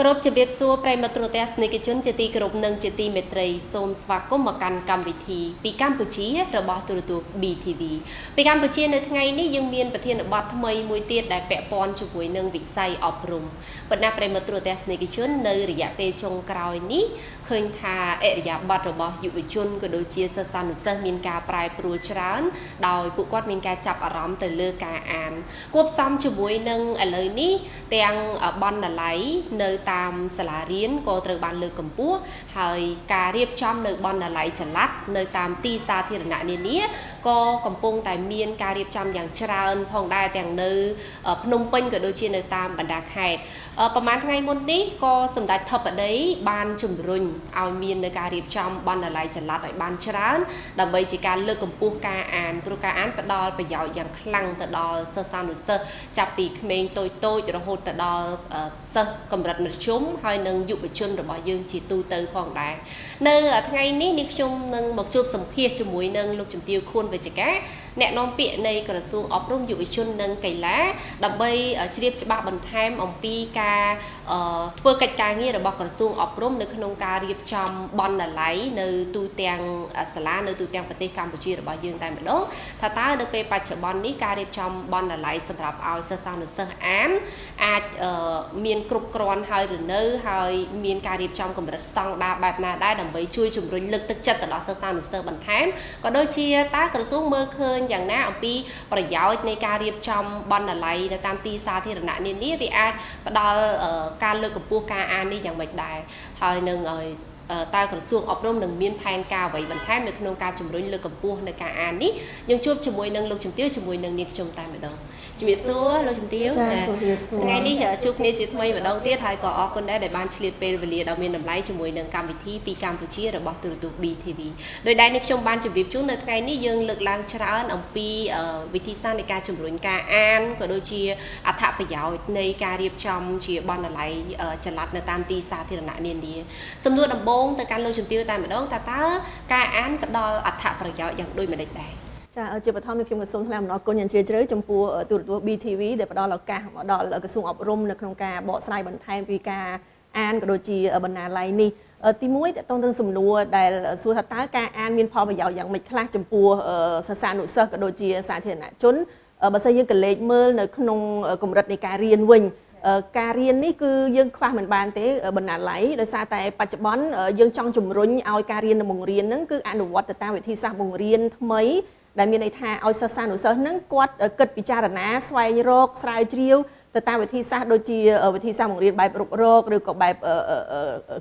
គោរពជម្រាបសួរប្រិយមិត្តទូរទស្សនិកជនជាទីគោរពនិងជាទីមេត្រីសូមស្វាគមន៍មកកាន់កម្មវិធីពីកម្ពុជារបស់ទូរទស្សន៍ BTV ពីកម្ពុជានៅថ្ងៃនេះយើងមានប្រធានបទថ្មីមួយទៀតដែលពាក់ព័ន្ធជាមួយនឹងវិស័យអប់រំប៉ុន្តែប្រិយមិត្តទូរទស្សនិកជននៅរយៈពេលចុងក្រោយនេះឃើញថាឥរិយាបថរបស់យុវជនក៏ដូចជាសិស្សានុសិស្សមានការប្រែប្រួលច្រើនដោយពួកគាត់មានការចាប់អារម្មណ៍ទៅលើការអានគួបផ្សំជាមួយនឹងឥឡូវនេះទាំងបណ្ណាល័យនៅតាមសាលារៀនក៏ត្រូវបានលើកកម្ពស់ហើយការរៀបចំនៅបណ្ណាល័យចល័តនៅតាមទីសាធារណៈនានាក៏កំពុងតែមានការរៀបចំយ៉ាងច្រើនផងដែរទាំងនៅភ្នំពេញក៏ដូចជានៅតាមបណ្ដាខេត្តប្រហែលថ្ងៃមុននេះក៏សម្ដេចធិបតីបានជំរុញឲ្យមាននៅការរៀបចំបណ្ណាល័យចល័តឲ្យបានច្រើនដើម្បីជាការលើកកម្ពស់ការអានព្រោះការអានផ្ដល់ប្រយោជន៍យ៉ាងខ្លាំងទៅដល់សិស្សានុសិស្សចាប់ពីក្មេងតូចៗរហូតទៅដល់សិស្សកម្រិតមធ្យមហើយនិងយុវជនរបស់យើងជាទូទៅផងដែរនៅថ្ងៃនេះនេះខ្ញុំនឹងមកជួបសម្ភាសជាមួយនឹងលោកជំទាវខួនវិជ្ជការអ្នកនាំពាក្យនៃក្រសួងអប់រំយុវជននិងកីឡាដើម្បីជ្រាបច្បាស់បន្ថែមអំពីការធ្វើកិច្ចការងាររបស់ក្រសួងអប់រំនៅក្នុងការរៀបចំបណ្ណាល័យនៅទូទាំងសាលានៅទូទាំងប្រទេសកម្ពុជារបស់យើងតែម្ដងថាតើនៅពេលបច្ចុប្បន្ននេះការរៀបចំបណ្ណាល័យសម្រាប់ឲ្យសិស្សានុសិស្សអានអាចមានគ្រប់គ្រាន់ហើយឬនៅហើយមានការរៀបចំកម្រិតស្តង់ដារបែបណាដែរដើម្បីជួយជំរុញលើកទឹកចិត្តទៅដល់សិស្សានុសិស្សបន្ថែមក៏ដូចជាតើក្រសួងមើលឃើញយ៉ាងណាអំពីប្រយោជន៍នៃការរៀបចំបណ្ណាល័យនៅតាមទីសាធារណៈនានាវាអាចផ្ដល់ការលើកកម្ពស់ការអាននេះយ៉ាងម៉េចដែរហើយនឹងឲ្យតើក្រសួងអប់រំនឹងមានផែនការអ្វីបន្ថែមនៅក្នុងការជំរុញលើកកម្ពស់នៅការអាននេះយើងជួបជាមួយនឹងលោកជំទាវជាមួយនឹងនាងខ្ញុំតែម្ដងជំរាបសួរលោកជំទាវចាថ្ងៃនេះជួបគ្នាជាថ្មីម្ដងទៀតហើយក៏អរគុណដែរដែលបានឆ្លៀតពេលវេលាដ៏មានតម្លៃជាមួយនឹងកម្មវិធីពីកម្ពុជារបស់ទូរទស្សន៍ BTV ដោយដែលនេះខ្ញុំបានជម្រាបជូននៅថ្ងៃនេះយើងលើកឡើងច្រើនអំពីវិធីសាស្ត្រនៃការជំរុញការអានក៏ដូចជាអត្ថប្រយោជន៍នៃការរៀបចំជាបណ្ណាល័យចល័តនៅតាមទីសាធារណៈនានាសំណួរដំបូងទៅកាន់លោកជំទាវតែម្ដងតើការអានផ្ដល់អត្ថប្រយោជន៍យ៉ាងដូចម្តេចដែរចាជាបឋមនេះខ្ញុំក៏សូមថ្លែងអំណរគុណយ៉ាងជ្រាលជ្រៅចំពោះទូរទស្សន៍ BTV ដែលផ្ដល់ឱកាសមកដល់ក្រសួងអប់រំនៅក្នុងការបកស្រាយបន្ថែមពីការអានក៏ដូចជាបណ្ណាល័យនេះទី1តើតើនឹងសំណួរដែលសួរថាតើការអានមានផលប្រយោជន៍យ៉ាងម៉េចខ្លះចំពោះសិស្សានុសិស្សក៏ដូចជាសាធារណជនបើសិនយើងកលេចមើលនៅក្នុងកម្រិតនៃការរៀនវិញការរៀននេះគឺយើងខ្វះមិនបានទេបណ្ណាល័យដោយសារតែបច្ចុប្បន្នយើងចង់ជំរុញឲ្យការរៀននិងបង្រៀនហ្នឹងគឺអនុវត្តទៅតាមវិធីសាស្ត្របង្រៀនថ្មីដែលមានន័យថាឲ្យសិស្សានុសិស្សហ្នឹងគាត់គិតពិចារណាស្វែងរកស្រាវជ្រាវទៅតាមវិធីសាស្ត្រដូចជាវិធីសាស្ត្របង្រៀនបែបរុករកឬក៏បែប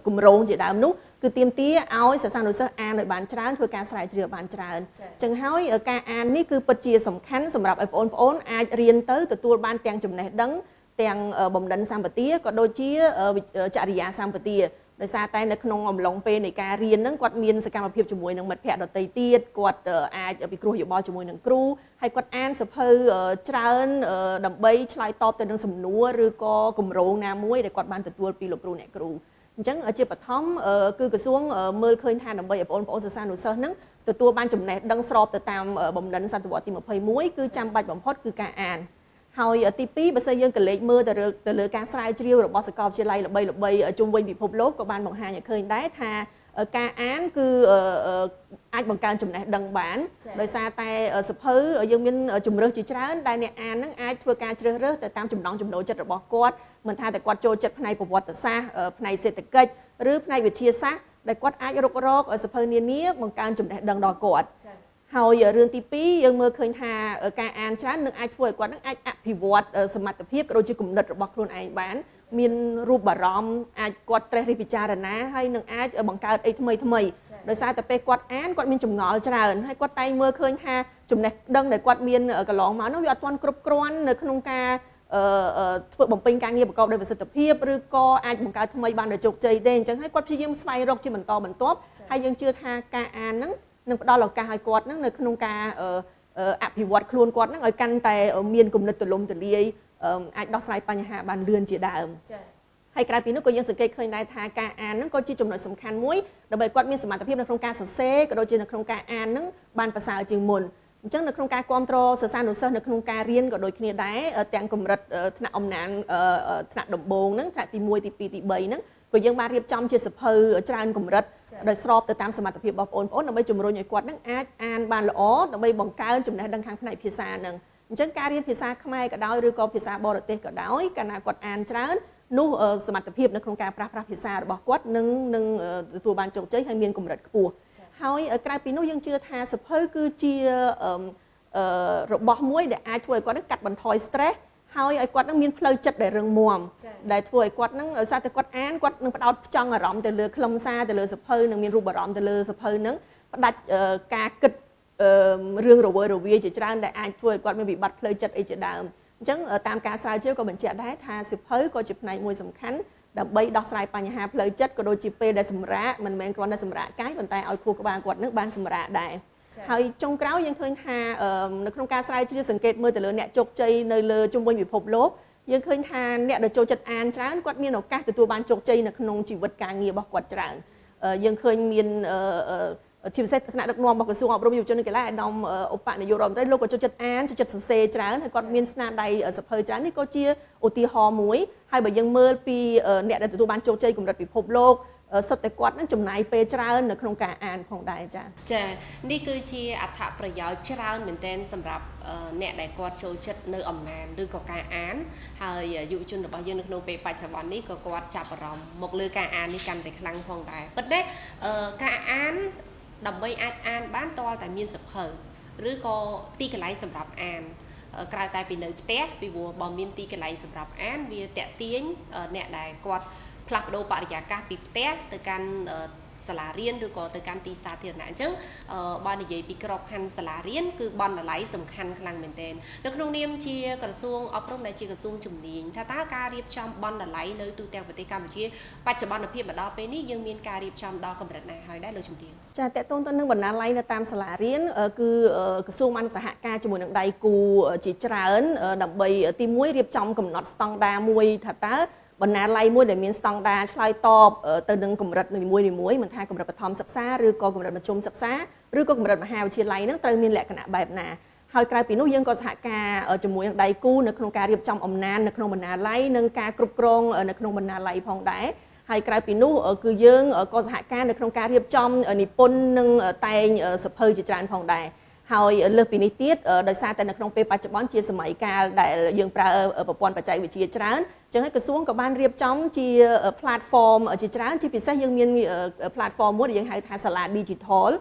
គម្រោងជាដើមនោះគឺទាមទារឲ្យសិស្សានុសិស្សអានឲ្យបានច្រើនធ្វើការស្រាវជ្រាវបានច្រើនចឹងហើយការអាននេះគឺពិតជាសំខាន់សម្រាប់ឲ្យបងប្អូនអាចរៀនទៅទទួលបានទាំងចំណេះដឹងទាំងបំណិនសម្បទាក៏ដូចជាចរិយាសម្បទាដោយសារតែនៅក្នុងអំឡុងពេលនៃការរៀនហ្នឹងគាត់មានសកម្មភាពជាមួយនឹងមិត្តភ័ក្តិដទៃទៀតគាត់អាចពិគ្រោះយោបល់ជាមួយនឹងគ្រូហើយគាត់អានសៀវភៅច្រើនដើម្បីឆ្លើយតបទៅនឹងសំណួរឬក៏គម្រោងណាមួយដែលគាត់បានទទួលពីលោកគ្រូអ្នកគ្រូអញ្ចឹងជាបឋមគឺក្រសួងមើលឃើញថាដើម្បីឲ្យបងប្អូនសិស្សានុសិស្សហ្នឹងទទួលបានចំណេះដឹងស្របទៅតាមបំណិនសតវត្សទី21គឺចាំបាច់បំផុតគឺការអានហើយទី2បើសិនយើងកលេចមើលទៅលើការស្រាវជ្រាវរបស់សាកលវិទ្យាល័យល្បីៗជុំវិញពិភពលោកក៏បានបង្ហាញឲ្យឃើញដែរថាការអានគឺអាចបង្កើនចំណេះដឹងបានដោយសារតែសៀវភៅយើងមានជំរើសជាច្រើនដែលអ្នកអាននឹងអាចធ្វើការជ្រើសរើសទៅតាមចំណង់ចំណូលចិត្តរបស់គាត់មិនថាតែគាត់ចូលចិត្តផ្នែកប្រវត្តិសាស្ត្រផ្នែកសេដ្ឋកិច្ចឬផ្នែកវិទ្យាសាស្ត្រដែលគាត់អាចរុករកសៀវភៅនានាបង្កើនចំណេះដឹងដល់គាត់ហើយរឿងទី2យើងមើលឃើញថាការអានច្រើននឹងអាចធ្វើឲ្យគាត់នឹងអាចអភិវឌ្ឍសមត្ថភាពក៏ដូចជាគំនិតរបស់ខ្លួនឯងបានមានរូបបារម្ភអាចគាត់ត្រេះរិះពិចារណាហើយនឹងអាចបង្កើតអីថ្មីថ្មីដោយសារតែពេលគាត់អានគាត់មានចម្ងល់ច្រើនហើយគាត់តែងមើលឃើញថាចំណេះដឹងដែលគាត់មានកន្លងមកនោះវាអត់ទាន់គ្រប់គ្រាន់នៅក្នុងការធ្វើបំពេញការងារប្រកបដោយប្រសិទ្ធភាពឬក៏អាចបង្កើតថ្មីបានដោយជោគជ័យទេអញ្ចឹងហើយគាត់ព្យាយាមស្វែងរកជាបន្តបន្ទាប់ហើយយើងជឿថាការអានហ្នឹងនឹងផ្ដល់ឱកាសឲ្យគាត់នឹងនៅក្នុងការអភិវឌ្ឍខ្លួនគាត់នឹងឲ្យកាន់តែមានគំនិតទូលំទូលាយអាចដោះស្រាយបញ្ហាបានលឿនជាដើមហើយក្រៅពីនោះក៏យើងសង្កេតឃើញដែរថាការអាននឹងក៏ជាចំណុចសំខាន់មួយដើម្បីគាត់មានសមត្ថភាពនៅក្នុងការសរសេរក៏ដូចជានៅក្នុងការអាននឹងបានប្រសើរជាងមុនអ អញ្ចឹងនៅក្នុងការគ្រប់គ្រងសិស្សានុសិស្សនៅក្នុងការរៀនក៏ដូចគ្នាដែរទាំងកម្រិតថ្នាក់អំណានថ្នាក់ដំបូងហ្នឹងថ្នាក់ទី1ទី2ទី3ហ្នឹងក៏យើងបានរៀបចំជាសភៅច្រើនកម្រិតដោយស្របទៅតាមសមត្ថភាពរបស់បងប្អូនដើម្បីជំរុញឲ្យគាត់នឹងអាចអានបានល្អដើម្បីបង្កើនចំណេះដឹងខាងផ្នែកភាសាហ្នឹងអញ្ចឹងការរៀនភាសាខ្មែរក៏ដោយឬក៏ភាសាបរទេសក៏ដោយកាលណាគាត់អានច្រើននោះសមត្ថភាពនៅក្នុងការប្រាស្រ័យភាសារបស់គាត់នឹងទទួលបានជោគជ័យហើយមានកម្រិតខ្ពស់ហើយក្រៅពីនោះយើងជឿថាសភៅគឺជារបស់មួយដែលអាចធ្វើឲ្យគាត់នឹងកាត់បន្ថយ stress ហើយឲ្យគាត់នឹងមានផ្លូវចិត្តដែលរឹងមាំដែលធ្វើឲ្យគាត់នឹងដោយសារតែគាត់អានគាត់នឹងផ្ដោតផ្ចង់អារម្មណ៍ទៅលើខ្លឹមសារទៅលើសភៅនឹងមានរូបអារម្មណ៍ទៅលើសភៅនឹងផ្ដាច់ការគិតរឿងរវើរវាយជាច្រើនដែលអាចធ្វើឲ្យគាត់មានវិបត្តិផ្លូវចិត្តអីជាដើមអញ្ចឹងតាមការស្រាវជ្រាវក៏បញ្ជាក់ដែរថាសភៅក៏ជាផ្នែកមួយសំខាន់ដើម្បីដោះស្រាយបញ្ហាផ្លូវចិត្តក៏ដូចជាពេលដែលសម្រាកមិនមែនគ្រាន់តែសម្រាកកាយប៉ុន្តែឲ្យខួរក្បាលគាត់នឹងបានសម្រាកដែរហើយចុងក្រោយយើងឃើញថានៅក្នុងការស្រាវជ្រាវសង្កេតមើលទៅលើអ្នកជោគជ័យនៅលើជុំវិញពិភពលោកយើងឃើញថាអ្នកដែលចូលចិត្តអានច្រើនគាត់មានឱកាសទទួលបានជោគជ័យនៅក្នុងជីវិតការងាររបស់គាត់ច្រើនយើងឃើញមានជាពិសេសថ្នាក់ដឹកនាំរបស់ក្រសួងអប់រំយុវជននិងកីឡាអាដាមឧបនាយករដ្ឋមន្ត្រីលោកក៏ចូលចិត្តអានចូលចិត្តសរសេរច្រើនហើយគាត់មានស្នាដៃសភៅច្រើននេះក៏ជាឧទាហរណ៍មួយហើយបើយើងមើលពីអ្នកដែលទទួលបានជោគជ័យកម្រិតពិភពលោកសុទ្ធតែគាត់នឹងចំណាយពេលច្រើននៅក្នុងការអានផងដែរចា៎ចា៎នេះគឺជាអត្ថប្រយោជន៍ច្រើនមែនទែនសម្រាប់អ្នកដែលគាត់ចូលចិត្តនៅអំណានឬក៏ការអានហើយយុវជនរបស់យើងនៅក្នុងពេលបច្ចុប្បន្ននេះក៏គាត់ចាប់អារម្មណ៍មកលើការអាននេះកាន់តែខ្លាំងផងដែរប៉ុន្តែការអានដើម្បីអាចអានបានទាល់តែមានសភៅឬក៏ទីកន្លែងសម្រាប់អានក្រៅតែពីនៅផ្ទះពីព្រោះបើមានទីកន្លែងសម្រាប់អានវាតាក់ទាញអ្នកដែលគាត់ផ្លាស់ប្ដូរបរិយាកាសពីផ្ទះទៅកាន់សាលារៀនឬក៏ទៅកាន់ទីសាធារណៈអញ្ចឹងបើនិយាយពីក្របខ័ណ្ឌសាលារៀនគឺបណ្ណាល័យសំខាន់ខ្លាំងមែនទែននៅក្នុងនាមជាក្រសួងអប់រំដែលជាក្រសួងជំនាញថាតើការរៀបចំបណ្ណាល័យនៅទូទាំងប្រទេសកម្ពុជាបច្ចុប្បន្នភាពមកដល់ពេលនេះយើងមានការរៀបចំដល់កម្រិតណាហើយដែរលោកជំទាវចាតកតងទៅនឹងបណ្ណាល័យនៅតាមសាលារៀនគឺក្រសួងបានសហការជាមួយនឹងដៃគូជាច្រើនដើម្បីទី1រៀបចំកំណត់ស្តង់ដារមួយថាតើបណ្ណាល័យមួយដែលមានស្តង់ដារឆ្លើយតបទៅនឹងកម្រិតនីមួយៗមិនថាកម្រិតបឋមសិក្សាឬក៏កម្រិតមធ្យមសិក្សាឬក៏កម្រិតមហាវិទ្យាល័យនឹងត្រូវមានលក្ខណៈបែបណាហើយក្រៅពីនោះយើងក៏សហការជាមួយនឹងដៃគូនៅក្នុងការរៀបចំអំណាននៅក្នុងបណ្ណាល័យនិងការគ្រប់គ្រងនៅក្នុងបណ្ណាល័យផងដែរហើយក្រៅពីនោះគឺយើងក៏សហការនៅក្នុងការរៀបចំនិពន្ធនិងតែងសភៅជាច្រើនផងដែរហើយលើសពីនេះទៀតដោយសារតែនៅក្នុងពេលបច្ចុប្បន្នជាសម័យកាលដែលយើងប្រើប្រព័ន្ធបច្ចេកវិទ្យាច្រើនអញ្ចឹងហើយក្រសួងក៏បានរៀបចំជា platform ជាច្រើនជាពិសេសយើងមាន platform មួយដែលយើងហៅថាសាលា Digital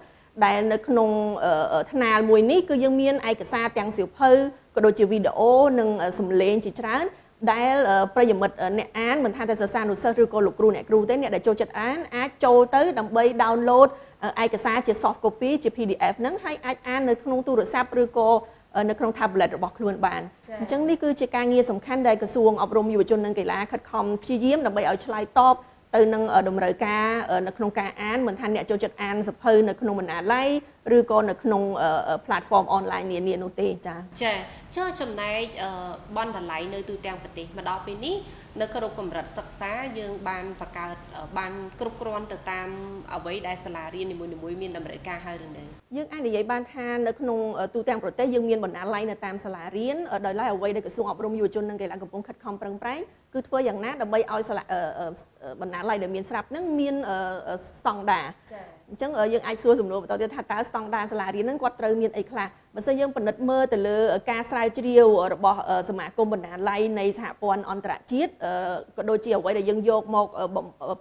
ដែលនៅក្នុងថ្នាលមួយនេះគឺយើងមានឯកសារទាំងសៀវភៅក៏ដូចជាវីដេអូនិងសំឡេងជាច្រើនដែលប្រិយមិត្តអ្នកអានមិនថាតែសិស្សានុសិស្សឬក៏លោកគ្រូអ្នកគ្រូទេអ្នកដែលចូលចិត្តអានអាចចូលទៅដើម្បី download ឯកសារជា soft copy ជា PDF ហ្នឹងហើយអាចអាននៅក្នុងទូរស័ព្ទឬក៏នៅក្នុង tablet របស់ខ្លួនបានអញ្ចឹងនេះគឺជាការងារសំខាន់ដែលក្រសួងអប់រំយុវជននិងកីឡាខិតខំព្យាយាមដើម្បីឲ្យឆ្លើយតបទៅនឹងតម្រូវការនៅក្នុងការអានមិនថាអ្នកចូលចិត្តអានសភៅនៅក្នុងបណ្ណាល័យឬក៏នៅក្នុង platform online នានានោះទេចា៎ចា៎ចុះចំណែកបណ្ណាល័យនៅទូទាំងប្រទេសមកដល់ពេលនេះនៅគ្រប់កម្រិតសិក្សាយើងបានបង្កើតបានគ្រប់គ្រាន់ទៅតាមអ្វីដែលសាលារៀននីមួយៗមានតម្រូវការហើយឬនៅយើងអាចនិយាយបានថានៅក្នុងទូទាំងប្រទេសយើងមានបណ្ណាល័យនៅតាមសាលារៀនដោយឡែកអ្វីដែលក្រសួងអប់រំយុវជននិងកីឡាកំពុងខិតខំប្រឹងប្រែងគឺធ្វើយ៉ាងណាដើម្បីឲ្យបណ្ណាល័យដែលមានស្រាប់នឹងមានស្តង់ដារអញ្ចឹងយើងអាចសួរសំណួរបន្តទៀតថាតើស្តង់ដារសាលារៀនហ្នឹងគាត់ត្រូវមានអីខ្លះបើសិនយើងពិនិត្យមើលទៅលើការស្រាវជ្រាវរបស់សមាគមបណ្ណាល័យនៃសហព័ន្ធអន្តរជាតិក៏ដូចជាអ្វីដែលយើងយកមក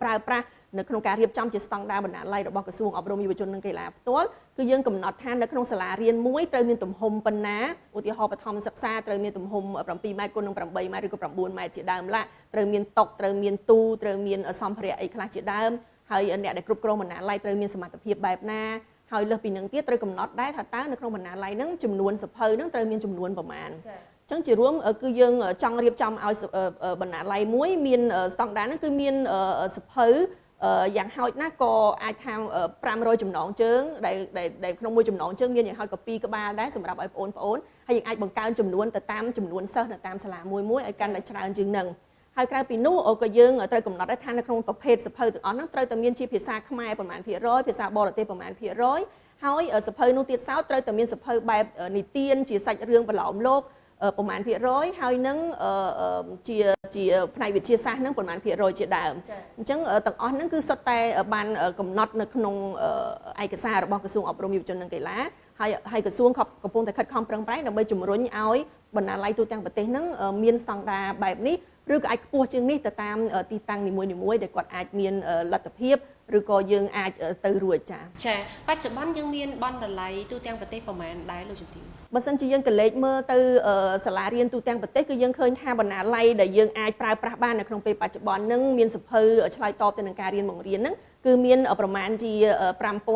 ប្រើប្រាស់នៅក្នុងការរៀបចំជាស្តង់ដារបណ្ណាល័យរបស់ក្រសួងអប់រំយុវជននិងកីឡាផ្ទាល់គឺយើងកំណត់ថានៅក្នុងសាលារៀនមួយត្រូវមានទំហំប៉ុណ្ណាឧទាហរណ៍បឋមសិក្សាត្រូវមានទំហំ7ម៉ែត្រគុណនឹង8ម៉ែត្រឬក៏9ម៉ែត្រជាដើមឡាត្រូវមានតុត្រូវមានទូត្រូវមានសម្ភារៈអីខ្លះជាដើមហើយអ្នកដែលគ្រប់គ្រងបណ្ណាល័យត្រូវមានសមត្ថភាពបែបណាហើយលើសពីនឹងទៀតត្រូវកំណត់ដែរថាតើនៅក្នុងបណ្ណាល័យហ្នឹងចំនួនសភៅហ្នឹងត្រូវមានចំនួនប្រមាណអញ្ចឹងជារួមគឺយើងចង់រៀបចំឲ្យបណ្ណាល័យមួយមានស្តង់ដារហ្នឹងគឺមានសភៅយ៉ាងហោចណាស់ក៏អាចថា500ចំណងជើងដែលក្នុងមួយចំណងជើងមានយ៉ាងហោចក៏2ក្បាលដែរសម្រាប់ឲ្យបងប្អូនហើយយើងអាចបង្កើនចំនួនទៅតាមចំនួនសិស្សនៅតាមសាលាមួយមួយឲ្យកាន់តែច្រើនជាងនឹងហើយក្រៅពីនោះក៏យើងត្រូវកំណត់ដែរថានៅក្នុងប្រភេទសភៅទាំងអស់ហ្នឹងត្រូវតែមានជាភាសាខ្មែរប្រមាណភាគរយភាសាបរទេសប្រមាណភាគរយហ ហើយសភៅនោះទៀតសោតត្រូវតែមានសភៅបែបនិទានជាសាច់រឿងប្រឡោមលោកប្រមាណភាគរយហើយនឹងជាជាផ្នែកវិទ្យាសាស្ត្រនឹងប្រមាណភាគរយជាដើមអញ្ចឹងទាំងអស់ហ្នឹងគឺសុទ្ធតែបានកំណត់នៅក្នុងឯកសាររបស់ក្រសួងអប់រំយុវជននិងកីឡាហើយហើយក្រសួងកំពុងតែខិតខំប្រឹងប្រែងដើម្បីជំរុញឲ្យបណ្ណាល័យទូទាំងប្រទេសហ្នឹងមានស្តង់ដារបែបនេះឬក៏អាចខ្ពស់ជាងនេះទៅតាមទីតាំងនីមួយៗដែលគាត់អាចមានលទ្ធភាពឬក៏យើងអាចទៅរួចចាចាបច្ចុប្បន្នយើងមានបណ្ណាល័យទូទាំងប្រទេសប្រមាណដែរលោកជំទាវបើសិនជាយើងកលេចមើលទៅសាលារៀនទូទាំងប្រទេសគឺយើងឃើញថាបណ្ណាល័យដែលយើងអាចប្រើប្រាស់បាននៅក្នុងពេលបច្ចុប្បន្ននឹងមានសភៅឆ្លើយតបទៅនឹងការរៀនបង្រៀនហ្នឹងគឺមានប្រមាណជា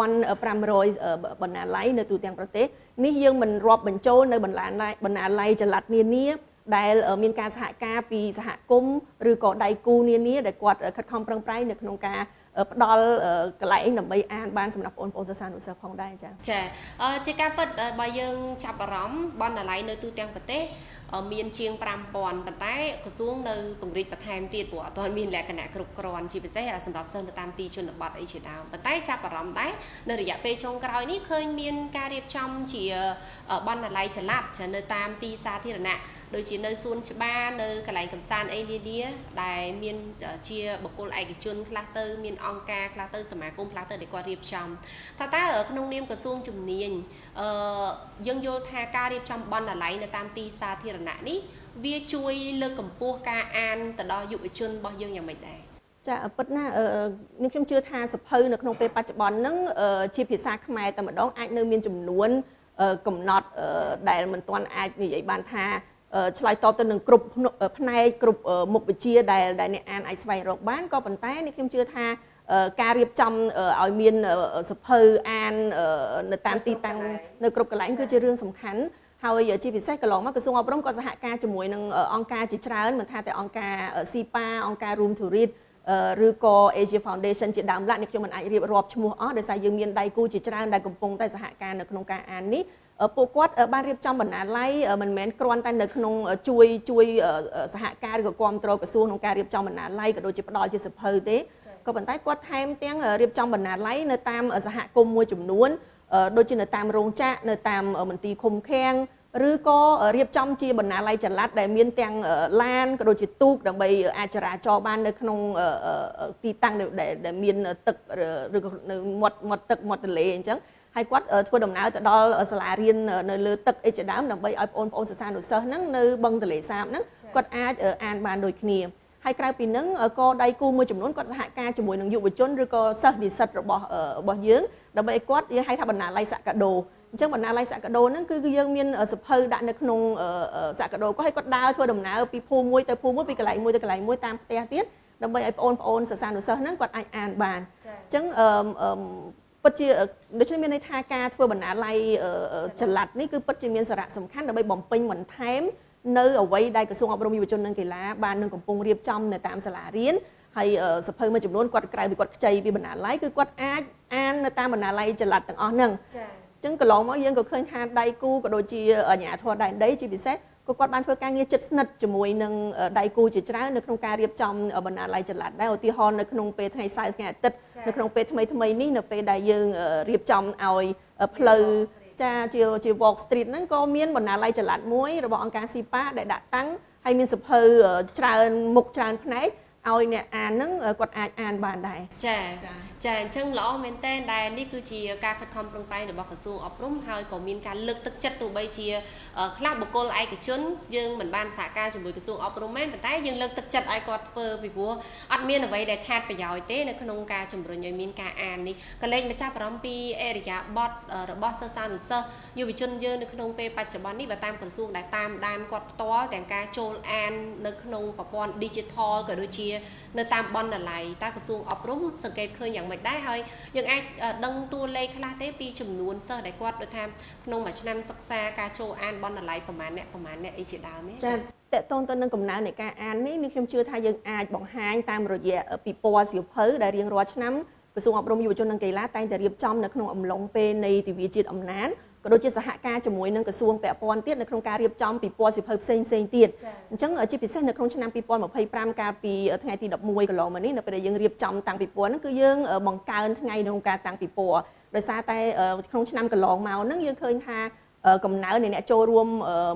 5500បណ្ណាល័យនៅទូទាំងប្រទេសនេះយើងមិនរាប់បញ្ចូលនៅបណ្ណាល័យចល័តនានាដែលមានការសហការពីសហគមន៍ឬក៏ដៃគូនានាដែលគាត់ខិតខំប្រឹងប្រែងនៅក្នុងការផ្ដល់កន្លែងដើម្បីអានបានសម្រាប់បងប្អូនសិស្សានុសិស្សផងដែរចាចាជាការពិតបើយើងចាប់អារម្មណ៍បណ្ណាល័យនៅទូទាំងប្រទេសមានជាង5000ប៉ុន្តែក្រសួងនៅពង្រីកបន្ថែមទៀតព្រោះអត់ទាន់មានលក្ខណៈគ្រប់គ្រាន់ជាពិសេសសម្រាប់សិស្សនៅតាមទីជនបទអីជាដើមប៉ុន្តែចាប់អារម្មណ៍ដែរនៅរយៈពេលចុងក្រោយនេះឃើញមានការរៀបចំជាបណ្ណាល័យចល័តនៅតាមទីសាធារណៈដូចជានៅសួនច្បារនៅកន្លែងកម្សាន្តអីនានាដែលមានជាបុគ្គលឯកជនខ្លះទៅមានអង្គការខ្លះទៅសមាគមខ្លះទៅដែលគាត់រៀបចំថាតើក្នុងនាមក្រសួងជំនាញយើងយល់ថាការរៀបចំបណ្ណាល័យនៅតាមទីសាធារណៈនេះវាជួយលើកកម្ពស់ការអានទៅដល់យុវជនរបស់យើងយ៉ាងម៉េចដែរចាពិតណាស់នេះខ្ញុំជឿថាសភៅនៅក្នុងពេលបច្ចុប្បន្នហ្នឹងជាភាសាខ្មែរតែម្ដងអាចនៅមានចំនួនកំណត់ដែលមិនទាន់អាចនិយាយបានថាឆ្លើយតបទៅនឹងគ្រប់ផ្នែកគ្រប់មុខវិជ្ជាដែលអ្នកអានអាចស្វែងរកបានក៏ប៉ុន្តែនេះខ្ញុំជឿថាការរៀបចំឲ្យមានសភៅអាននៅតាមទីតាំងនៅគ្រប់កន្លែងគឺជារឿងសំខាន់ហើយជាពិសេសកន្លងមកក្រសួងអប់រំក៏សហការជាមួយនឹងអង្គការជាច្រើនមិនថាតែអង្គការ SIPA អង្គការ Room to Read ឬក៏ Asia Foundation ជាដើមឡាក់នេះខ្ញុំមិនអាចរៀបរាប់ឈ្មោះអស់ដោយសារយើងមានដៃគូជាច្រើនដែលកំពុងតែសហការនៅក្នុងការអាននេះពួកគាត់បានរៀបចំបណ្ណាល័យមិនមែនគ្រាន់តែនៅក្នុងជួយសហការឬក៏គាំទ្រក្រសួងក្នុងការរៀបចំបណ្ណាល័យក៏ដូចជាផ្ដល់ជាសភៅទេក៏ប៉ុន្តែគាត់ថែមទាំងរៀបចំបណ្ណាល័យនៅតាមសហគមន៍មួយចំនួនដូចជានៅតាមរោងចក្រនៅតាមមន្ទីរឃុំឃាំងឬក៏រៀបចំជាបណ្ណាល័យចល័តដែលមានទាំងឡានក៏ដូចជាទូកដើម្បីអាចចរាចរណ៍បាននៅក្នុងទីតាំងដែលមានទឹកឬក៏នៅមាត់ទឹកមាត់ទន្លេអញ្ចឹងហើយគាត់ធ្វើដំណើរទៅដល់សាលារៀននៅលើទឹកអីជាដើមដើម្បីឲ្យបងប្អូនសិស្សានុសិស្សហ្នឹងនៅបឹងទន្លេសាបហ្នឹងគាត់អាចអានបានដូចគ្នាហើយក្រៅពីហ្នឹងក៏ដៃគូមួយចំនួនគាត់សហការជាមួយនឹងយុវជនឬក៏សិស្សនិស្សិតរបស់យើងដើម្បីឲ្យគាត់យើងហៅថាបណ្ណាល័យសក្កាដូអញ្ចឹងបណ្ណាល័យសក្កាដូហ្នឹងគឺយើងមានសភៅដាក់នៅក្នុងសក្កាដូគាត់ឲ្យគាត់ដើរធ្វើដំណើរពីភូមិមួយទៅភូមិមួយពីកន្លែងមួយទៅកន្លែងមួយតាមផ្ទះទៀតដើម្បីឲ្យបងប្អូនសិស្សានុសិស្សហ្នឹងគាត់អាចអានបានអញ្ចឹងពិតជាដូច្នេះមានន័យថាការធ្វើបណ្ណាល័យចល័តនេះគឺពិតជាមានសារៈសំខាន់ដើម្បីបំពេញបន្ថែមនៅអ្វីដែលក្រសួងអប់រំយុវជននិងកីឡាបាននឹងកំពុងរៀបចំនៅតាមសាលារៀនហើយសភៅមួយចំនួនគាត់ក្រៅពីគាត់ខ្ចីពីបណ្ណាល័យគឺគាត់អាចអាននៅតាមបណ្ណាល័យចល័តទាំងអស់ហ្នឹងអញ្ចឹងកន្លងមកយើងក៏ឃើញថាដៃគូក៏ដូចជាអាជ្ញាធរដែនដីជាពិសេសក៏គាត់បានធ្វើការងារជិតស្និទ្ធជាមួយនឹងដៃគូជាច្រើននៅក្នុងការរៀបចំបណ្ណាល័យចល័តដែរឧទាហរណ៍នៅក្នុងពេលថ្ងៃសៅរ៍ថ្ងៃអាទិត្យនៅក្នុងពេលថ្មីថ្មីនេះនៅពេលដែលយើងរៀបចំឲ្យផ្លូវចាជា Walk Street ហ្នឹងក៏មានបណ្ណាល័យចល័តមួយរបស់អង្គការ SIPA ដែលដាក់តាំងហើយមានសភៅច្រើនមុខច្រើនផ្នែកឲ្យអ្នកអានហ្នឹងគាត់អាចអានបានដែរចាចាអញ្ចឹងល្អមែនតើដែលនេះគឺជាការខិតខំប្រឹងប្រែងរបស់ក្រសួងអប់រំហើយក៏មានការលើកទឹកចិត្តទោះបីជាខ្លះបុគ្គលឯកជនយើងមិនបានសហការជាមួយក្រសួងអប់រំមែនប៉ុន្តែយើងលើកទឹកចិត្តឲ្យគាត់ធ្វើពីព្រោះអត់មានអ្វីដែលខាតប្រយោជន៍ទេនៅក្នុងការជំរុញឲ្យមានការអាននេះក៏លេខមកចាប់អារម្មណ៍ពីអរិយាបថរបស់សិស្សានុសិស្សយុវជនយើងនៅក្នុងពេលបច្ចុប្បន្ននេះបើតាមក្រសួងដែលតាមដានគាត់ផ្ទាល់ទាំងការចូលអាននៅក្នុងប្រព័ន្ធ Digital ក៏ដូចជានៅតាមបណ្ណាល័យតើក្រសួងអប់រំសង្កេតឃើញយ៉ាងម៉េចដែរហើយយើងអាចដឹងតួលេខខ្លះទេពីចំនួនសិស្សដែលគាត់ដូចថាក្នុងមួយឆ្នាំសិក្សាការចូលអានបណ្ណាល័យប្រមាណអ្នកប្រមាណអ្នកអីជាដើមទេចាតកតងទៅនឹងកំណើននៃការអាននេះខ្ញុំជឿថាយើងអាចបង្ហាញតាមរយៈពិព័រណ៍សៀវភៅដែលរៀងរាល់ឆ្នាំក្រសួងអប់រំយុវជននិងកីឡាតែងតែរៀបចំនៅក្នុងអំឡុងពេលនៃទិវាជាតិអំណានក៏ដូចជាសហការជាមួយនឹងក្រសួងពាក់ព័ន្ធទៀតនៅក្នុងការរៀបចំពិព័រណ៍សៀវភៅផ្សេងផ្សេងទៀតអញ្ចឹងជាពិសេសនៅក្នុងឆ្នាំ2025កាលពីថ្ងៃទី11កន្លងមកនេះនៅពេលដែលយើងរៀបចំតាំងពិព័រណ៍ហ្នឹងគឺយើងបង្កើនថ្ងៃក្នុងការតាំងពិព័រណ៍ ដោយសារតែក្នុងឆ្នាំកន្លងមកហ្នឹងយើងឃើញថាកំណើននៃអ្នកចូលរួម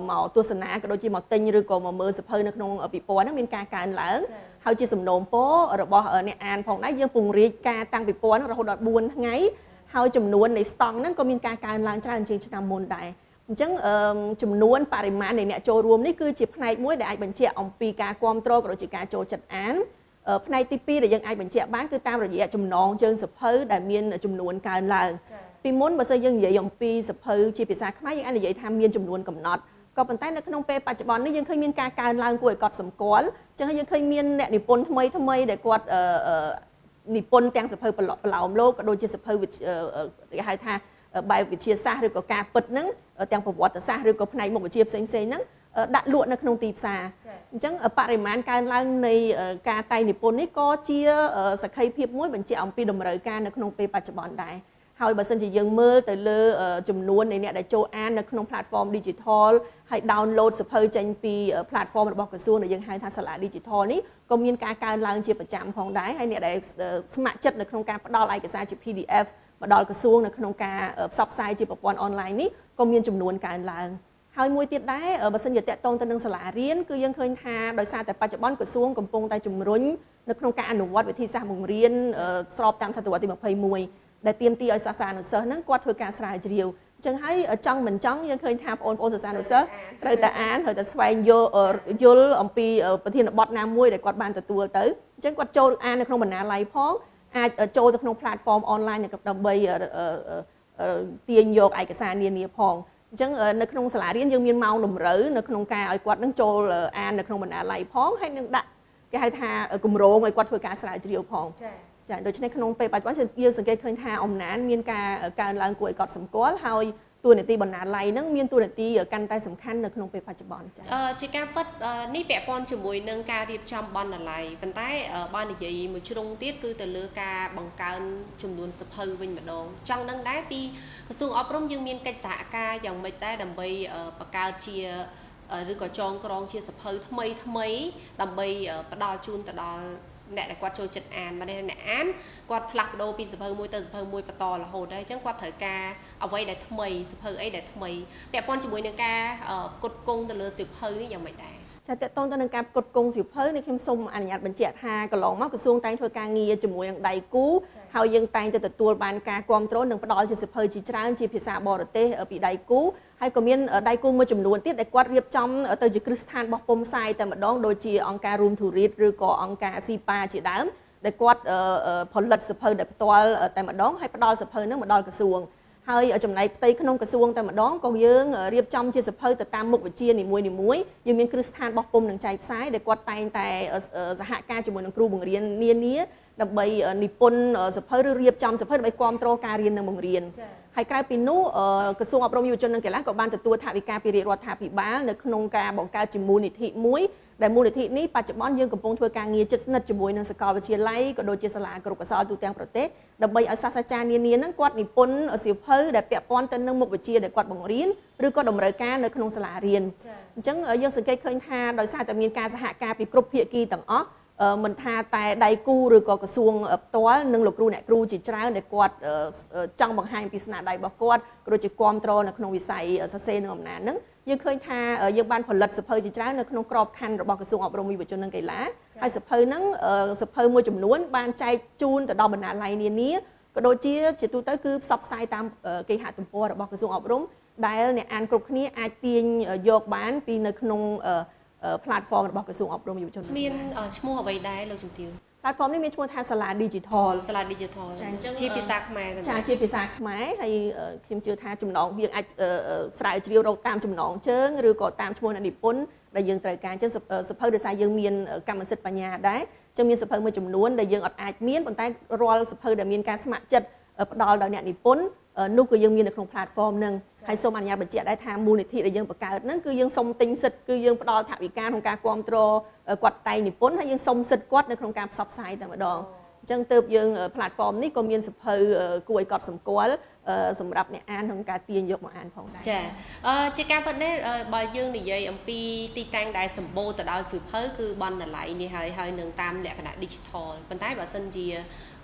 មកទស្សនាក៏ដូចជាមកទិញឬក៏មកមើលសៀវភៅនៅក្នុងពិព័រណ៍ហ្នឹងមានការកើនឡើងហើយជាសំណូមពររបស់អ្នកអានផងដែរយើងពង្រីកការតាំងពិព័រណ៍ហ្នឹងរហូតដល់4ថ្ងៃហើយចំនួននៃស្តង់ហ្នឹងក៏មានការកើនឡើងច្រើនជាងឆ្នាំមុនដែរអញ្ចឹងចំនួនបរិមាណនៃអ្នកចូលរួមនេះគឺជាផ្នែកមួយដែលអាចបញ្ជាក់អំពីការគាំទ្រក៏ដូចជាការចូលចិត្តអានផ្នែកទី2ដែលយើងអាចបញ្ជាក់បានគឺតាមរយៈចំណងជើងសៀវភៅដែលមានចំនួនកើនឡើងពីមុនបើសិនយើងនិយាយអំពីសៀវភៅជាភាសាខ្មែរយើងអាចនិយាយថាមានចំនួនកំណត់ក៏ប៉ុន្តែនៅក្នុងពេលបច្ចុប្បន្ននេះយើងឃើញមានការកើនឡើងគួរឲ្យកត់សម្គាល់អញ្ចឹងយើងឃើញមានអ្នកនិពន្ធថ្មីថ្មីដែលគាត់និពន្ធទាំងសៀវភៅប្រឡោមលោកក៏ដូចជាសៀវភៅគេហៅថាបែបវិទ្យាសាស្ត្រឬក៏ការពិតហ្នឹងទាំងប្រវត្តិសាស្ត្រឬក៏ផ្នែកមុខវិជ្ជាផ្សេងៗហ្នឹងដាក់លក់នៅក្នុងទីផ្សារអញ្ចឹងបរិមាណកើនឡើងនៃការតែងនិពន្ធនេះក៏ជាសក្ខីភាពមួយបញ្ជាក់អំពីតម្រូវការនៅក្នុងពេលបច្ចុប្បន្នដែរហើយបើសិនជាយើងមើលទៅលើចំនួននៃអ្នកដែលចូលអាននៅក្នុង platform digital ហើយ download សៀវភៅចេញពី platform របស់ក្រសួងដែលយើងហៅថាសាលា digital នេះក៏មានការកើនឡើងជាប្រចាំផងដែរហើយអ្នកដែលស្ម័គ្រចិត្តនៅក្នុងការផ្ដល់ឯកសារជា PDF មកដល់ក្រសួងនៅក្នុងការផ្សព្វផ្សាយជាប្រព័ន្ធអនឡាញនេះក៏មានចំនួនកើនឡើងហើយមួយទៀតដែរបើសិនជាតាក់ទងទៅនឹងសាលារៀនគឺយើងឃើញថាដោយសារតែបច្ចុប្បន្នក្រសួងកំពុងតែជំរុញនៅក្នុងការអនុវត្តវិធីសាស្ត្របង្រៀនស្របតាមសតវត្សទី21ដែលទាមទារឲ្យសិស្សានុសិស្សហ្នឹងគាត់ធ្វើការស្រាវជ្រាវអញ្ចឹងហើយចង់មិនចង់យើងឃើញថាបងប្អូនសិស្សានុសិស្សត្រូវតែអានត្រូវតែស្វែងយល់អំពីប្រធានបទណាមួយដែលគាត់បានទទួលទៅអញ្ចឹងគាត់ចូលអាននៅក្នុងបណ្ណាល័យផងអាចចូលទៅក្នុង platform online ដើម្បីទាញយកឯកសារនានាផងអញ្ចឹងនៅក្នុងសាលារៀនយើងមានម៉ោងតម្រូវនៅក្នុងការឲ្យគាត់នឹងចូលអាននៅក្នុងបណ្ណាល័យផងហើយនឹងដាក់គេហៅថាគម្រោងឲ្យគាត់ធ្វើការស្រាវជ្រាវផងចាដូច្នេះក្នុងពេលបច្ចុប្បន្នយើងសង្កេតឃើញថាអំណានមានការកើនឡើងគួរឲ្យកត់សម្គាល់ហើយតួនាទីបណ្ណាល័យហ្នឹងមានតួនាទីកាន់តែសំខាន់នៅក្នុងពេលបច្ចុប្បន្នចាជាការពិតនេះពាក់ព័ន្ធជាមួយនឹងការរៀបចំបណ្ណាល័យប៉ុន្តែបើនិយាយមួយជ្រុងទៀតគឺទៅលើការបង្កើនចំនួនសៀវភៅវិញម្ដងចង់ដឹងដែរពីក្រសួងអប់រំយើងមានកិច្ចសហការយ៉ាងម៉េចដែរដើម្បីបង្កើតជាឬក៏ចងក្រងជាសៀវភៅថ្មីថ្មីដើម្បីផ្ដល់ជូនទៅដល់អ្នកដែលគាត់ចូលចិត្តអានមកនេះអ្នកអានគាត់ផ្លាស់ប្ដូរពីសៀវភៅមួយទៅសៀវភៅមួយបន្តរហូតដែរអញ្ចឹងគាត់ត្រូវការអ្វីដែលថ្មីសៀវភៅអីដែលថ្មីពាក់ព័ន្ធជាមួយនឹងការផ្គត់ផ្គង់ទៅលើសៀវភៅនេះយ៉ាងម៉េចដែរចាតកតងទៅនឹងការផ្គត់ផ្គង់សៀវភៅនេះខ្ញុំសូមអនុញ្ញាតបញ្ជាក់ថាកន្លងមកក្រសួងតែងធ្វើការងារជាមួយនឹងដៃគូហើយយើងតែងតែទទួលបានការគាំទ្រនិងផ្ដល់ជាសៀវភៅជាច្រើនជាភាសាបរទេសពីដៃគូហើយក៏មានដៃគូមួយចំនួនទៀតដែលគាត់រៀបចំទៅជាគ្រឹះស្ថានបោះពុម្ពផ្សាយតែម្ដងដូចជាអង្គការ Room to Read ឬក៏អង្គការ SIPA ជាដើមដែលគាត់ផលិតសៀវភៅដែលផ្ទាល់តែម្ដងហើយផ្ដល់សៀវភៅហ្នឹងមកដល់ក្រសួងហើយចំណែកផ្ទៃក្នុងក្រសួងតែម្ដងក៏យើងរៀបចំជាសៀវភៅទៅតាមមុខវិជ្ជានីមួយៗយើងមានគ្រឹះស្ថានបោះពុម្ពនិងចែកផ្សាយដែលគាត់តែងតែសហការជាមួយនឹងគ្រូបង្រៀននានាដើម្បីនិពន្ធសៀវភៅឬរៀបចំសៀវភៅដើម្បីគាំទ្រការរៀននិងបង្រៀនហើយក្រៅពីនោះក្រសួងអប់រំយុវជននិងកីឡាក៏បានទទួលថវិកាពីរាជរដ្ឋាភិបាលនៅក្នុងការបង្កើតជាមូលនិធិមួយដែលមូលនិធិនេះបច្ចុប្បន្នយើងកំពុងធ្វើការងារជិតស្និទ្ធជាមួយនឹងសាកលវិទ្យាល័យក៏ដូចជាសាលាគ្រប់កសលទូទាំងប្រទេសដើម្បីឲ្យសាស្ត្រាចារ្យនានាហ្នឹងគាត់និពន្ធសៀវភៅដែលពាក់ព័ន្ធទៅនឹងមុខវិជ្ជាដែលគាត់បង្រៀនឬក៏តម្រូវការនៅក្នុងសាលារៀនអញ្ចឹងយើងសង្កេតឃើញថាដោយសារតែមានការសហការពីគ្រប់ភាគីទាំងអស់មិនថាតែដៃគូឬក៏ក្រសួងផ្ទាល់និងលោកគ្រូអ្នកគ្រូជាច្រើនដែលគាត់ចង់បង្ហាញពីស្នាដៃរបស់គាត់ក៏ដូចជាគាំទ្រនៅក្នុងវិស័យសរសេរនិងអំណាចហ្នឹងយើងឃើញថាយើងបានផលិតសៀវភៅជាច្រើននៅក្នុងក្របខ័ណ្ឌរបស់ក្រសួងអប់រំយុវជននិងកីឡាហើយសៀវភៅហ្នឹងសៀវភៅមួយចំនួនបានចែកជូនទៅដល់បណ្ណាល័យនានាក៏ដូចជាទូទៅគឺផ្សព្វផ្សាយតាមគេហទំព័ររបស់ក្រសួងអប់រំដែលអ្នកអានគ្រប់គ្នាអាចទាញយកបានពីនៅក្នុង platform របស់ក្រសួងអប់រំយុវជនមានឈ្មោះអ្វីដែរលោកជំទាវ platform នេះមានឈ្មោះថាសាលា digital សាលា digital ជាភាសាខ្មែរចាជាភាសាខ្មែរហើយខ្ញុំជឿថាចំណងយើងអាចស្រាវជ្រាវរកតាមចំណងជើងឬក៏តាមឈ្មោះអ្នកនិពន្ធដែលយើងត្រូវការអញ្ចឹងសៀវភៅដោយសារយើងមានកម្មសិទ្ធិបញ្ញាដែរអញ្ចឹងមានសៀវភៅមួយចំនួនដែលយើងអត់អាចមានប៉ុន្តែរាល់សៀវភៅដែលមានការស្ម័គ្រចិត្តផ្ដល់ដោយអ្នកនិពន្ធនោះក៏យើងមាននៅក្នុង platform ហ្នឹងហើយសូមអនុញ្ញាតបញ្ជាក់ដែរថាមូលនិធិដែលយើងបង្កើតហ្នឹងគឺយើងសុំទិញសិទ្ធិគឺយើងផ្ដល់ថវិកាក្នុងការគាំទ្រគាត់តែងនិពន្ធហើយយើងសុំសិទ្ធិគាត់នៅក្នុងការផ្សព្វផ្សាយតែម្ដងអញ្ចឹងទើបយើង platform នេះក៏មានសៀវភៅគួរឲ្យកត់សម្គាល់ សម្រាប់អ្នកអានក្នុងការទាញយកមកអានផងដែរ ចាជាការពិតនេះបើយើងនិយាយអំពីទីតាំងដែលសម្បូរទៅដោយសៀវភៅគឺបណ្ណាល័យនេះហើយហើយនឹងតាមលក្ខណៈ digital ប៉ុន្តែបើសិនជា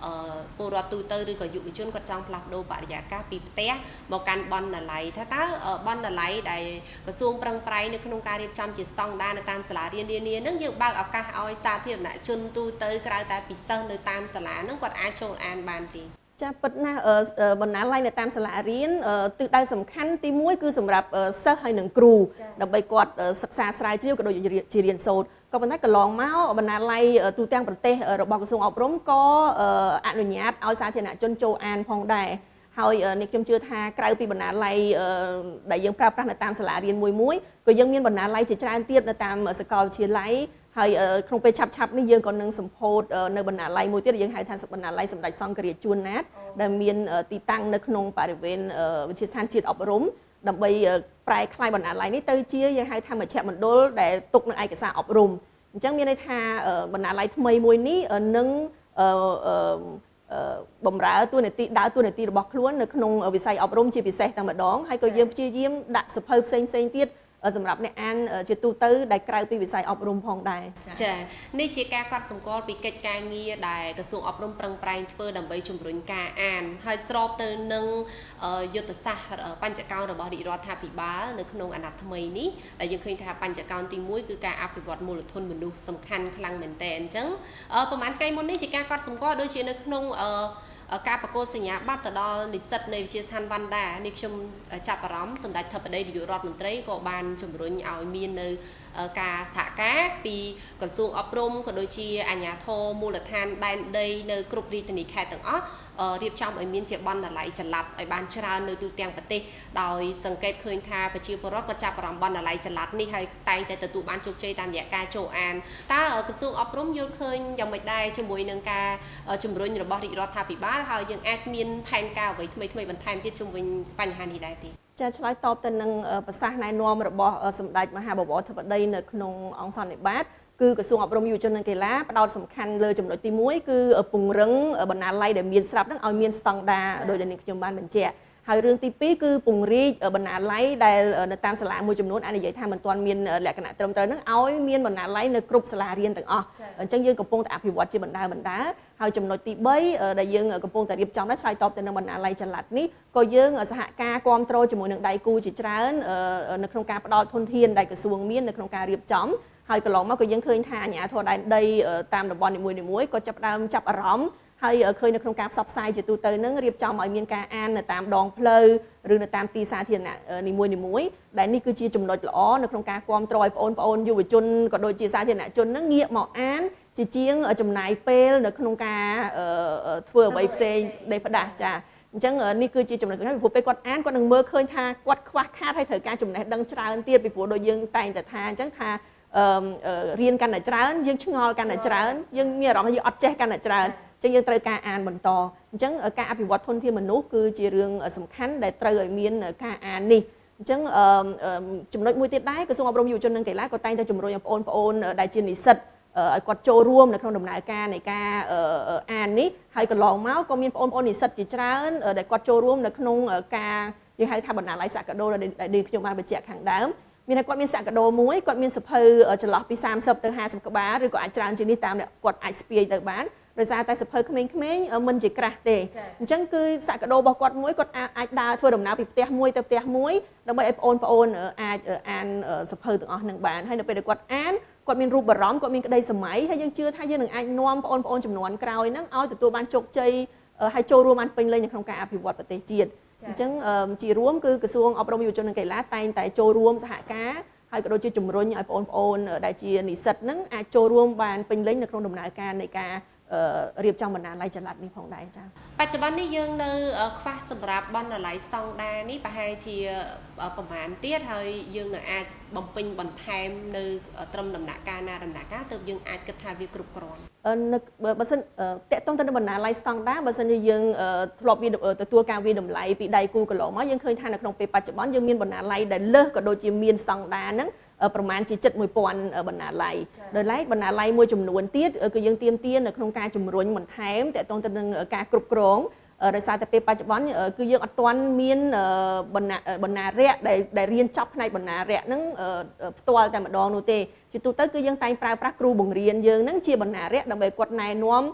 ពលរដ្ឋទូទៅឬក៏យុវជនគាត់ចង់ផ្លាស់ប្ដូរបរិយាកាសពីផ្ទះមកកាន់បណ្ណាល័យថាតើបណ្ណាល័យដែលក្រសួងប្រឹងប្រែងនៅក្នុងការរៀបចំជាស្តង់ដារនៅតាមសាលារៀននានានឹងយើងបើកឱកាសឲ្យសាធារណជនទូទៅក្រៅតែពីសិស្សនៅតាមសាលានឹងគាត់អាចចូលអានបានទេ ចាពិតណាស់បណ្ណាល័យនៅតាមសាលារៀនទិសដៅសំខាន់ទី1គឺសម្រាប់សិស្សហើយនិងគ្រូដើម្បីគាត់សិក្សាស្រាវជ្រាវក៏ដូចជារៀនសូត្រក៏ប៉ុន្តែកន្លងមកបណ្ណាល័យទូទាំងប្រទេសរបស់ក្រសួងអប់រំក៏អនុញ្ញាតឲ្យសាធារណជនចូលអានផងដែរហើយនេះខ្ញុំជឿថាក្រៅពីបណ្ណាល័យដែលយើងប្រើប្រាស់នៅតាមសាលារៀនមួយមួយក៏យើងមានបណ្ណាល័យជាច្រើនទៀតនៅតាមសាកលវិទ្យាល័យហើយក្នុងពេលឆាប់ៗនេះយើងក៏នឹងសម្ពោធនៅបណ្ណាល័យមួយទៀតយើងហៅថាបណ្ណាល័យសម្ដេចសង្ឃរាជជួនណាតដែលមានទីតាំងនៅក្នុងបរិវេណវិទ្យាស្ថានជាតិអប់រំដើម្បីប្រែក្លាយបណ្ណាល័យនេះទៅជាយើងហៅថាមជ្ឈមណ្ឌលដែលទុកនៅឯកសារអប់រំអញ្ចឹងមានន័យថាបណ្ណាល័យថ្មីមួយនេះនឹងបំរើតួនាទីដើរតួនាទីរបស់ខ្លួននៅក្នុងវិស័យអប់រំជាពិសេសតែម្ដងហើយក៏យើងព្យាយាមដាក់សៀវភៅផ្សេងៗទៀតសម្រាប់អ្នកអានជាទូទៅដែលក្រៅពីវិស័យអប់រំផងដែរ ចានេះជាការកត់សម្គាល់ពីកិច្ចការងារដែលក្រសួងអប់រំប្រឹងប្រែងធ្វើដើម្បីជំរុញការអានហើយស្របទៅនឹងយុទ្ធសាស្ត្របញ្ចកោណរបស់រាជរដ្ឋាភិបាលនៅក្នុងអាណត្តិថ្មីនេះដែលយើងឃើញថាបញ្ចកោណទី1គឺការអភិវឌ្ឍមូលធនមនុស្សសំខាន់ខ្លាំងមែនទែនអញ្ចឹងប្រហែលថ្ងៃមុននេះជាការកត់សម្គាល់ដូចជានៅក្នុងការប្រកួតសញ្ញាបត្រទៅដល់និស្សិតនៃវិទ្យាស្ថានវណ្ណដានេះខ្ញុំចាប់អារម្មណ៍សម្ដេចធិបតីនាយករដ្ឋមន្ត្រីក៏បានជំរុញឲ្យមាននៅការសហការពីក្រសួងអប់រំក៏ដូចជាអាជ្ញាធរមូលដ្ឋានដែនដីនៅគ្រប់រាជធានីខេត្តទាំងអស់រៀបចំឲ្យមានជាបណ្ណាល័យចល័តឲ្យបានច្រើននៅទូទាំងប្រទេសដោយសង្កេតឃើញថាប្រជាពលរដ្ឋក៏ចាប់អារម្មណ៍បណ្ណាល័យចល័តនេះហើយតែងតែទទួលបានជោគជ័យតាមរយៈការចូលអានតើក្រសួងអប់រំយល់ឃើញយ៉ាងម៉េចដែរជាមួយនឹងការជំរុញរបស់រាជរដ្ឋាភិបាលហើយយើងអាចមានផែនការអ្វីថ្មីៗបន្ថែមទៀតជុំវិញបញ្ហានេះដែរទេ ចាឆ្លើយតបទៅនឹងប្រសាសន៍ណែនាំរបស់សម្ដេចមហាបវរធិបតីនៅក្នុងអង្គសន្និបាតគឺក្រសួងអប់រំយុវជននិងកីឡាផ្ដោតសំខាន់លើចំណុចទី1គឺពង្រឹងបណ្ណាល័យដែលមានស្រាប់នឹងឲ្យមានស្តង់ដារដោយដែលនេះខ្ញុំបានបញ្ជាក់ហើយរឿងទី2គឺពង្រីកបណ្ណាល័យដែលនៅតាមសាលាមួយចំនួនអាចនិយាយថាមិនទាន់មានលក្ខណៈត្រឹមត្រូវនឹងឲ្យមានបណ្ណាល័យនៅគ្រប់សាលារៀនទាំងអស់អញ្ចឹងយើងកំពុងតែអភិវឌ្ឍជាបណ្ដើរហើយចំណុចទី3ដែលយើងកំពុងតែរៀបចំដែរឆ្លើយតបទៅនឹងបណ្ណាល័យចល័តនេះក៏យើងសហការគាំទ្រជាមួយនឹងដៃគូជាច្រើននៅក្នុងការផ្ដល់ធនធានដែលក្រសួងមាននៅក្នុងការរៀបចំហើយកន្លងមកក៏យើងឃើញថាអាជ្ញាធរដែនដីតាមតំបន់នីមួយៗក៏ចាប់ផ្ដើមចាប់អារម្មណ៍ហើយឃើញនៅក្នុងការផ្សព្វផ្សាយជាទូទៅនឹងរៀបចំឲ្យមានការអាននៅតាមដងផ្លូវឬនៅតាមទីសាធារណៈនីមួយៗដែលនេះគឺជាចំណុចល្អនៅក្នុងការគាំទ្រឲ្យបងប្អូនយុវជនក៏ដូចជាសាធារណជននឹងងាកមកអានជាជាងចំណាយពេលនៅក្នុងការធ្វើអ្វីផ្សេងដែលផ្ដាស់ចាអញ្ចឹងនេះគឺជាចំណុចសំខាន់ពីព្រោះពេលគាត់អានគាត់នឹងមើលឃើញថាគាត់ខ្វះខាតហើយត្រូវការចំណេះដឹងច្រើនទៀតពីព្រោះដូចយើងតែងតែថាអញ្ចឹងថារៀនកាន់តែច្រើនយើងឆ្ងល់កាន់តែច្រើនយើងមានអារម្មណ៍ថាយើងអត់ចេះកាន់តែច្រើនអញ្ចឹងយើងត្រូវការអានបន្តអញ្ចឹងការអភិវឌ្ឍធនធានមនុស្សគឺជារឿងសំខាន់ដែលត្រូវឲ្យមានការអាននេះអញ្ចឹងចំណុចមួយទៀតដែរក្រសួងអប់រំយុវជននិងកីឡាក៏តែងតែជំរុញឲ្យបងប្អូនដែលជានិស្សិតឲ្យគាត់ចូលរួមនៅក្នុងដំណើរការនៃការអាននេះហើយកន្លងមកក៏មានបងប្អូននិស្សិតជាច្រើនដែលគាត់ចូលរួមនៅក្នុងការយើងហៅថាបណ្ណាល័យសក្តានុដែលខ្ញុំបានបញ្ជាក់ខាងដើមមានតែគាត់មានសក្តានុមួយគាត់មានសភៅចន្លោះពី30ទៅ50ក្បាលឬក៏អាចច្រើនជាងនេះតាមគាត់អាចស្ពាយទៅបានដោយសារតែសភៅក្មេងៗមិនជាក្រាស់ទេអញ្ចឹងគឺសក្តានុរបស់គាត់មួយគាត់អាចដើរធ្វើដំណើរពីផ្ទះមួយទៅផ្ទះមួយដើម្បីឲ្យបងប្អូនអាចអានសភៅទាំងអស់នឹងបានហើយនៅពេលដែលគាត់អានគាត់មានរូបអារម្មណ៍គាត់មានក្តីសម័យហើយយើងជឿថាយើងនឹងអាចនាំបងប្អូនចំនួនក្រោយហ្នឹងឲ្យទទួលបានជោគជ័យហើយចូលរួមបានពេញលេញនៅក្នុងការអភិវឌ្ឍប្រទេសជាតិអញ្ចឹងជារួមគឺក្រសួងអប់រំយុវជននិងកីឡាតែងតែចូលរួមសហការហើយក៏ដូចជាជំរុញឲ្យបងប្អូនដែលជានិស្សិតហ្នឹងអាចចូលរួមបានពេញលេញនៅក្នុងដំណើរការនៃការរៀបចំបណ្ណាល័យចល័តនេះផងដែរចា៎បច្ចុប្បន្ននេះយើងនៅខ្វះសម្រាប់បណ្ណាល័យស្តង់ដារនេះប្រហែលជាប្រហែលទៀតហើយយើងនៅអាចបំពេញបន្ថែមនៅត្រឹមដំណាក់កាលណាដំណាក់កាលទើបយើងអាចគិតថាវាគ្រប់គ្រាន់នៅបើសិនតាក់ទងទៅនឹងបណ្ណាល័យស្តង់ដារបើសិនជាយើងធ្លាប់វាទទួលការវាតម្លៃពីដៃគូកន្លងមកយើងឃើញថានៅក្នុងពេលបច្ចុប្បន្នយើងមានបណ្ណាល័យដែលលើសក៏ដូចជាមានស្តង់ដារហ្នឹងប្រមាណជាជិត1000បណ្ណាល័យដោយឡែកបណ្ណាល័យមួយចំនួនទៀតគឺយើងទាមទារនៅក្នុងការជំរុញបន្ថែមតាក់ទងទៅនឹងការគ្រប់គ្រង ដោយសារតែពេលបច្ចុប្បន្នគឺយើងអត់ទាន់មានបណ្ណារៈដែលរៀនចប់ផ្នែកបណ្ណារៈហ្នឹងផ្ទាល់តែម្ដងនោះទេជាទូទៅគឺយើងតែងប្រើប្រាស់គ្រូបង្រៀនយើងហ្នឹងជាបណ្ណារៈដើម្បីគាត់ណែនាំ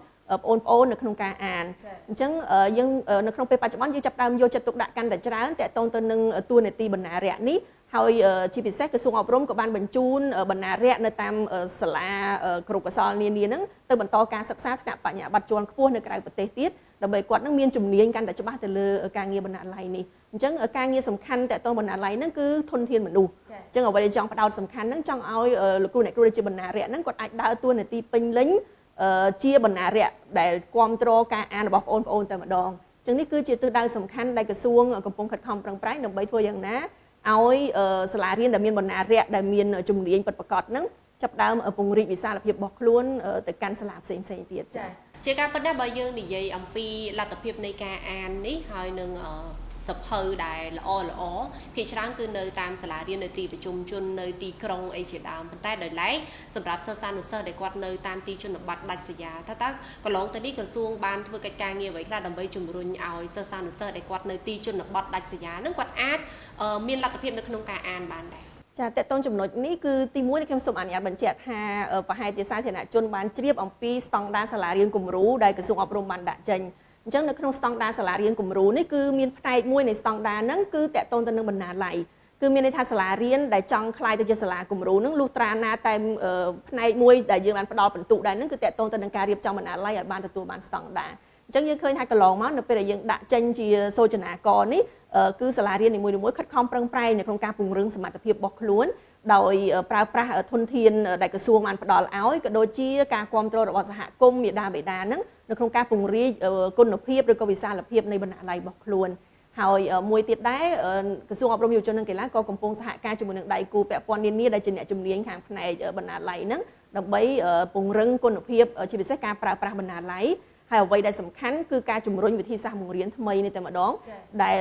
បងប្អូននៅក្នុងការអានអញ្ចឹងយើងនៅក្នុងពេលបច្ចុប្បន្នយើងចាប់ផ្ដើមយកចិត្តទុកដាក់កាន់តែច្រើនទាក់ទងទៅនឹងតួនាទីបណ្ណារៈនេះហើយជាពិសេសក្រសួងអប់រំក៏បានបញ្ជូនបណ្ណារៈនៅតាមសាលាគ្រូកោសលនានាហ្នឹងទៅបន្តការសិក្សាថ្នាក់បញ្ញាបត្រជាន់ខ្ពស់នៅក្រៅប្រទេសទៀតដើម្បីគាត់នឹងមានជំនាញកាន់តែច្បាស់ទៅលើការងារបណ្ណាល័យនេះអញ្ចឹងការងារសំខាន់ទាក់ទងបណ្ណាល័យហ្នឹងគឺធនធានមនុស្សអញ្ចឹងអ្វីដែលចង់ផ្ដោតសំខាន់ហ្នឹងចង់ឲ្យលោកគ្រូអ្នកគ្រូដែលជាបណ្ណារៈហ្នឹងគាត់អាចដើរតួនាទីពេញលេញជាបណ្ណារៈដែលគ្រប់គ្រងការអានរបស់បងប្អូនតែម្ដងអញ្ចឹងនេះគឺជាទិសដៅសំខាន់ដែលក្រសួងកំពុងខិតខំប្រឹងប្រែងដើម្បីធ្វើយ៉ាងណាឲ្យសាលារៀនដែលមានបណ្ណារៈដែលមានជំនាញពិតប្រាកដហ្នឹងចាប់ផ្ដើមពង្រីកវិសាលភាពរបស់ខ្លួនទៅកាន់សាលាផ្សេងៗទៀតចា៎ជាការពិតណាស់បើយើងនិយាយអំពីលទ្ធភាពនៃការអាននេះហើយនឹងសភៅដែលល្អល្អភាគច្រើនគឺនៅតាមសាលារៀននៅទីប្រជុំជននៅទីក្រុងអីជាដើមប៉ុន្តែដោយឡែកសម្រាប់សិស្សានុសិស្សដែលគាត់នៅតាមទីជនបទដាច់ស្រយាលថាតើកន្លងទៅនេះក្រសួងបានធ្វើកិច្ចការងារអ្វីខ្លះដើម្បីជំរុញឲ្យសិស្សានុសិស្សដែលគាត់នៅទីជនបទដាច់ស្រយាលហ្នឹងគាត់អាចមានលទ្ធភាពនៅក្នុងការអានបានដែរចាតកតងចំណុចនេះគឺទី1នេះខ្ញុំសូមអនុញ្ញាតបញ្ជាក់ថាប្រហែលជាសាធារណជនបានជ្រាបអំពីស្តង់ដារសាលារៀនគំរូដែលក្រសួងអប់រំបានដាក់ចេញអញ្ចឹងនៅក្នុងស្តង់ដារសាលារៀនគំរូនេះគឺមានផ្នែកមួយនៃស្តង់ដារហ្នឹងគឺតកតងទៅនឹងបណ្ណាល័យគឺមានន័យថាសាលារៀនដែលចង់ក្លាយទៅជាសាលាគំរូហ្នឹងលុះត្រាណាតែផ្នែកមួយដែលយើងបានផ្ដល់ពិន្ទុដែរហ្នឹងគឺតកតងទៅនឹងការរៀបចំបណ្ណាល័យឲ្យបានទទួលបានស្តង់ដារអញ្ចឹងយើងឃើញថាកន្លងមកនៅពេលដែលយើងដាក់ចេញជាសូចនាករនេះគឺសាលារៀននីមួយៗខិតខំប្រឹងប្រែងនៅក្នុងការពង្រឹងសមត្ថភាពរបស់ខ្លួនដោយប្រើប្រាស់ធនធានដែលក្រសួងបានផ្ដល់ឲ្យក៏ដូចជាការគ្រប់គ្រងរបស់សហគមន៍មាតាបិតាហ្នឹងនៅក្នុងការពង្រីកគុណភាពឬក៏វិសាលភាពនៃបណ្ណាល័យរបស់ខ្លួនហើយមួយទៀតដែរក្រសួងអប់រំយុវជននិងកីឡាក៏កំពុងសហការជាមួយនឹងដៃគូពាក់ព័ន្ធនានាដែលជាអ្នកជំនាញខាងផ្នែកបណ្ណាល័យហ្នឹងដើម្បីពង្រឹងគុណភាពជាពិសេសការប្រើប្រាស់បណ្ណាល័យហើយអ្វីដែលសំខាន់គឺការជំរុញវិធីសាស្ត្របង្រៀនថ្មីនេះតែម្ដងដែល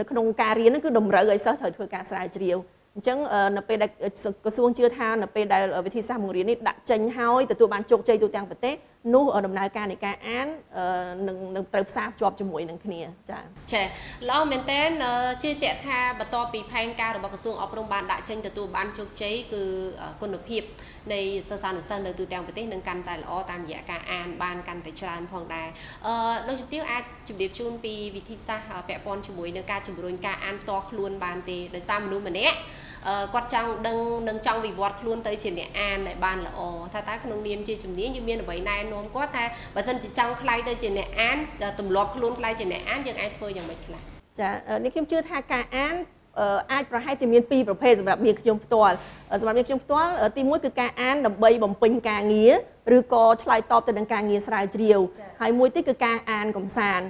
នៅក្នុងការរៀនហ្នឹងគឺតម្រូវឲ្យសិស្សត្រូវធ្វើការស្រាវជ្រាវអញ្ចឹងនៅពេលដែលក្រសួងជឿថានៅពេលដែលវិធីសាស្ត្របង្រៀននេះដាក់ចេញហើយទទួលបានជោគជ័យទូទាំងប្រទេសនោះដំណើរការនៃការអាននឹងត្រូវផ្សារភ្ជាប់ជាមួយនឹងគ្នាចា៎ចា៎ល្អមែនទែនជឿជាក់ថាបន្ទាប់ពីផែនការរបស់ក្រសួងអប់រំបានដាក់ចេញទទួលបានជោគជ័យគឺគុណភាពនៃសិស្សានុសិស្សនៅទូទាំងប្រទេសនឹងកាន់តែល្អតាមរយៈការអានបានកាន់តែច្រើនផងដែរលោកជំទាវអាចជម្រាបជូនពីវិធីសាស្ត្រពាក់ព័ន្ធជាមួយនឹងការជំរុញការអានផ្ទាល់ខ្លួនបានទេដោយសារមនុស្សម្នាក់គាត់ចង់ដឹងនិងចង់វិវត្តខ្លួនទៅជាអ្នកអានដែលបានល្អថាតើក្នុងនាមជាជំនាញយើងមានអ្វីណែនាំគាត់ថាបើសិនជាចង់ក្លាយទៅជាអ្នកអានទម្លាប់ខ្លួនក្លាយជាអ្នកអានយើងអាចធ្វើយ៉ាងម៉េចខ្លះចានេះខ្ញុំជឿថាការអានអាចប្រហែលជាមានពីរប្រភេទសម្រាប់នាងខ្ញុំផ្ទាល់សម្រាប់នាងខ្ញុំផ្ទាល់ទី1គឺការអានដើម្បីបំពេញការងារឬក៏ឆ្លើយតបទៅនឹងការងារស្រាវជ្រាវហើយមួយទៀតគឺការអានកម្សាន្ត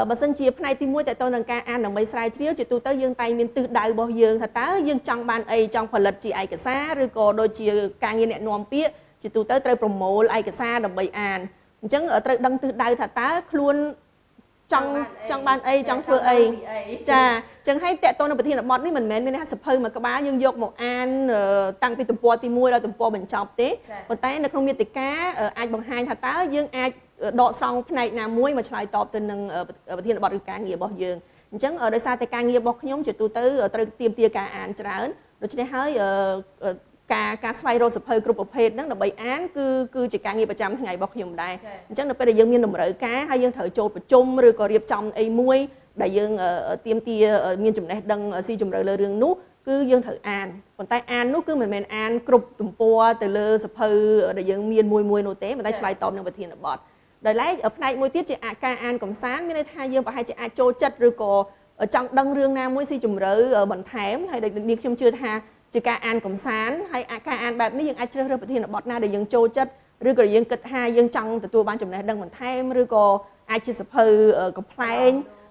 បើសិនជាផ្នែកទី1តទៅនឹងការអានដើម្បីស្រាវជ្រាវជាទូទៅយើងតែងមានទិសដៅរបស់យើងថាតើយើងចង់បានអីចង់ផលិតជាឯកសារឬក៏ដូចជាការងារអ្នកនាំពាក្យជាទូទៅត្រូវប្រមូលឯកសារដើម្បីអានអញ្ចឹងត្រូវដឹងទិសដៅថាតើខ្លួនចង់បានអីចង់ធ្វើអីចាអញ្ចឹងហើយតកតទៅនឹងប្រធានបទនេះមិនមែនមានន័យថាសភៅមួយក្បាលយើងយកមកអានតាំងពីទំព័រទី1ដល់ទំព័របញ្ចប់ទេប៉ុន្តែនៅក្នុងមាតិកាអាចបង្ហាញថាតើយើងអាចដកស្រង់ផ្នែកណាមួយមកឆ្លើយតបទៅនឹងប្រធានបទឬការងាររបស់យើងអញ្ចឹងដោយសារតែការងាររបស់ខ្ញុំជាទូទៅត្រូវទាមទារការអានច្រើនដូច្នេះហើយការស្វែងរកសភៅគ្រប់ប្រភេទហ្នឹងដើម្បីអានគឺជាការងារប្រចាំថ្ងៃរបស់ខ្ញុំដែរអញ្ចឹងនៅពេលដែលយើងមានតម្រូវការហើយយើងត្រូវចូលប្រជុំឬក៏រៀបចំអីមួយដែលយើងទាមទារមានចំណេះដឹងស៊ីជម្រៅលើរឿងនោះគឺយើងត្រូវអានប៉ុន្តែអាននោះគឺមិនមែនអានគ្រប់ទំព័រទៅលើសភៅដែលយើងមានមួយៗនោះទេប៉ុន្តែឆ្លើយតបនឹងប្រធានបទដោយឡែកផ្នែកមួយទៀតជាការអានកម្សាន្តមានន័យថាយើងប្រហែលជាអាចចូលចិត្តឬក៏ចង់ដឹងរឿងណាមួយស៊ីជម្រៅបន្ថែមហើយនេះខ្ញុំជឿថាជាការអានកម្សាន្តហើយការអានបែបនេះយើងអាចជ្រើសរើសប្រធានបទណាដែលយើងចូលចិត្តឬក៏យើងគិតថាយើងចង់ទទួលបានចំណេះដឹងបន្ថែមឬក៏អាចជាសភៅកំប្លែង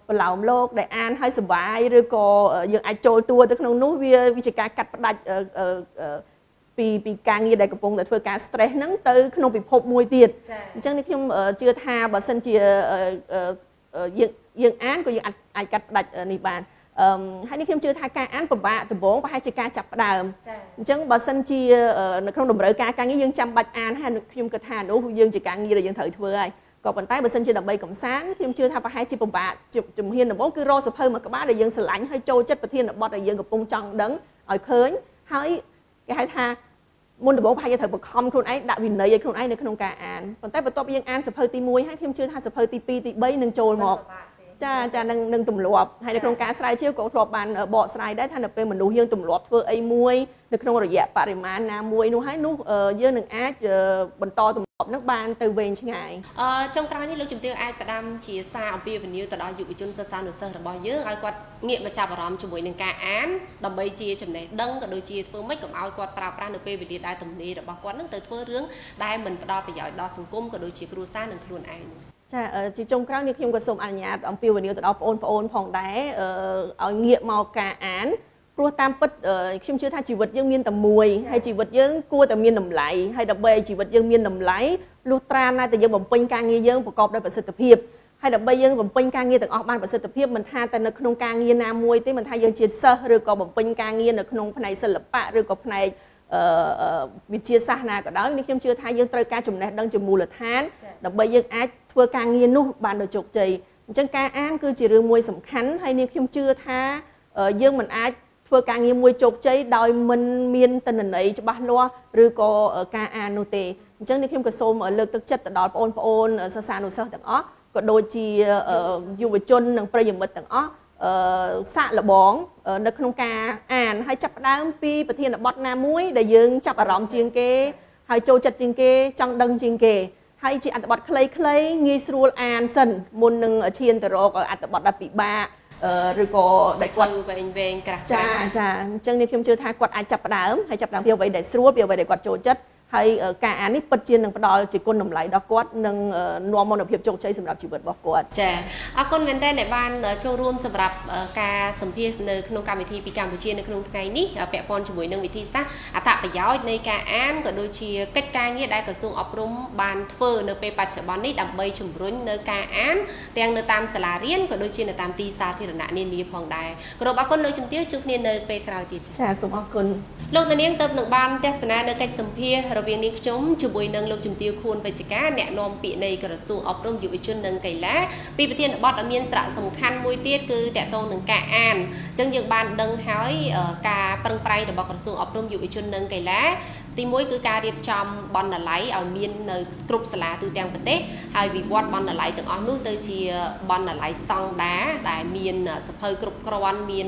បន្លំលោកដែលអានហើយសប្បាយឬក៏យើងអាចចូលតួទៅក្នុងនោះវាជាការកាត់ផ្ដាច់ពីការងារដែលកំពុងតែធ្វើការ stress ហ្នឹងទៅក្នុងពិភពមួយទៀតអញ្ចឹងនេះខ្ញុំជឿថាបើសិនជាយើងអានក៏យើងអាចកាត់ផ្ដាច់នេះបានហើយនេះខ្ញុំជឿថាការអានពិបាកដំបូងប្រហែលជាការចាប់ផ្ដើមអញ្ចឹងបើសិនជានៅក្នុងតម្រូវការការងារយើងចាំបាច់អានហើយខ្ញុំគិតថានោះយើងជាការងារដែលយើងត្រូវធ្វើហើយ ក៏ប៉ុន្តែបើសិនជាដើម្បីកំសាន្តខ្ញុំជឿថាប្រហែលជាពិបាកជំហានដំបូងគឺរកសភៅមួយក្បាលដែលយើងស្រឡាញ់ហើយចូលចិត្តប្រធានបទដែលយើងកំពុងចង់ដឹងឲ្យឃើញហើយគេហៅថាមុនដំបូងប្រហែលជាត្រូវបង្ខំខ្លួនឯងដាក់វិន័យឲ្យខ្លួនឯងនៅក្នុងការអានប៉ុន្តែបន្ទាប់ពីយើងអានសភៅទី1ហើយខ្ញុំជឿថាសភៅទី2ទី3នឹងចូលមកចាចានឹងទម្លាប់ហើយនៅក្នុងការស្រាវជ្រាវក៏ធ្លាប់បានបកស្រាយដែរថានៅពេលមនុស្សយើងទម្លាប់ធ្វើអីមួយនៅក្នុងរយៈបរិមាណណាមួយនោះហើយនោះយើងនឹងអាចបន្តទម្លាប់នឹងបានទៅវែងឆ្ងាយចុងក្រោយនេះលោកជំទាវអាចផ្ដាំជាសារអំពាវនាវទៅដល់យុវជនសិស្សានុសិស្សរបស់យើងឲ្យគាត់ងាកមកចាប់អារម្មណ៍ជាមួយនឹងការអានដើម្បីជាចំណេះដឹងក៏ដូចជាធ្វើម៉េចកុំឲ្យគាត់ប្រើប្រាស់នៅពេលវេលាដែលទំនេររបស់គាត់នឹងទៅធ្វើរឿងដែលមិនផ្ដល់ប្រយោជន៍ដល់សង្គមក៏ដូចជាគ្រួសារនិងខ្លួនឯងចាជាចុងក្រោយនេះខ្ញុំក៏សូមអនុញ្ញាតអំពាវនាវទៅដល់បងប្អូនផងដែរឲ្យងាកមកការអានព្រោះតាមពិតខ្ញុំជឿថាជីវិតយើងមានតែមួយហើយជីវិតយើងគួរតែមានតម្លៃហើយដើម្បីឲ្យជីវិតយើងមានតម្លៃលុះត្រាណាតែយើងបំពេញការងារយើងប្រកបដោយប្រសិទ្ធភាពហើយដើម្បីយើងបំពេញការងារទាំងអស់បានប្រសិទ្ធភាពមិនថាតែនៅក្នុងការងារណាមួយទេមិនថាយើងជាសិស្សឬក៏បំពេញការងារនៅក្នុងផ្នែកសិល្បៈឬក៏ផ្នែកវិទ្យាសាស្ត្រណាក៏ដោយនេះខ្ញុំជឿថាយើងត្រូវការចំណេះដឹងជាមូលដ្ឋានដើម្បីយើងអាចធ្វើការងារនោះបានដោយជោគជ័យអញ្ចឹងការអានគឺជារឿងមួយសំខាន់ហើយនេះខ្ញុំជឿថាយើងមិនអាចធ្វើការងារមួយជោគជ័យដោយមិនមានទិន្នន័យច្បាស់លាស់ឬក៏ការអាននោះទេអញ្ចឹងនេះខ្ញុំក៏សូមលើកទឹកចិត្តទៅដល់បងប្អូនសិស្សានុសិស្សទាំងអស់ក៏ដូចជាយុវជននិងប្រិយមិត្តទាំងអស់សាកល្បងនៅក្នុងការអានហើយចាប់ផ្ដើមពីប្រធានបទណាមួយដែលយើងចាប់អារម្មណ៍ជាងគេហើយចូលចិត្តជាងគេចង់ដឹងជាងគេហើយជាអត្ថបទខ្លីៗងាយស្រួលអានសិនមុននឹងឈានទៅរកអត្ថបទដែលពិបាកឬក៏ដែលគាត់វែងវែងក្រាស់ចាចាអញ្ចឹងនេះខ្ញុំជឿថាគាត់អាចចាប់ផ្ដើមហើយចាប់ផ្ដើមពីអ្វីដែលស្រួលពីអ្វីដែលគាត់ចូលចិត្តហើយការអាននេះពិតជានឹងផ្ដល់ជាគុណតម្លៃដល់គាត់និងនាំមកនូវភាពជោគជ័យសម្រាប់ជីវិតរបស់គាត់ចាអរគុណមែនទែនដែលបានចូលរួមសម្រាប់ការសម្ភាសនៅក្នុងកម្មវិធីពីកម្ពុជានៅក្នុងថ្ងៃនេះពាក់ព័ន្ធជាមួយនឹងវិធីសាស្ត្រអត្ថប្រយោជន៍នៃការអានក៏ដូចជាកិច្ចការងារដែលក្រសួងអប់រំបានធ្វើនៅពេលបច្ចុប្បន្ននេះដើម្បីជំរុញនៅការអានទាំងនៅតាមសាលារៀនក៏ដូចជានៅតាមទីសាធារណៈនានាផងដែរគោរពអរគុណលោកជំទាវជួបគ្នានៅពេលក្រោយទៀតចាសូមអរគុណលោកនាងទៅនឹងបានទស្សនានៅកិច្ចសម្ភាសរវាងនាងខ្ញុំជាមួយនឹងលោកជំទាវខួនបេជ្ជការអ្នកនាំពាក្យនៃក្រសួងអប់រំយុវជននិងកីឡាពីប្រធានបទដ៏មានសារៈសំខាន់មួយទៀតគឺតកតងនឹងការអានអញ្ចឹងយើងបានដឹងហើយការប្រឹងប្រែងរបស់ក្រសួងអប់រំយុវជននិងកីឡាទី1គឺការរៀបចំបណ្ណាល័យឲ្យមាននៅគ្រប់សាលាទូទាំងប្រទេសហើយវិវត្តបណ្ណាល័យទាំងអស់នោះទៅជាបណ្ណាល័យស្តង់ដារដែលមានសភៅគ្រប់គ្រាន់មាន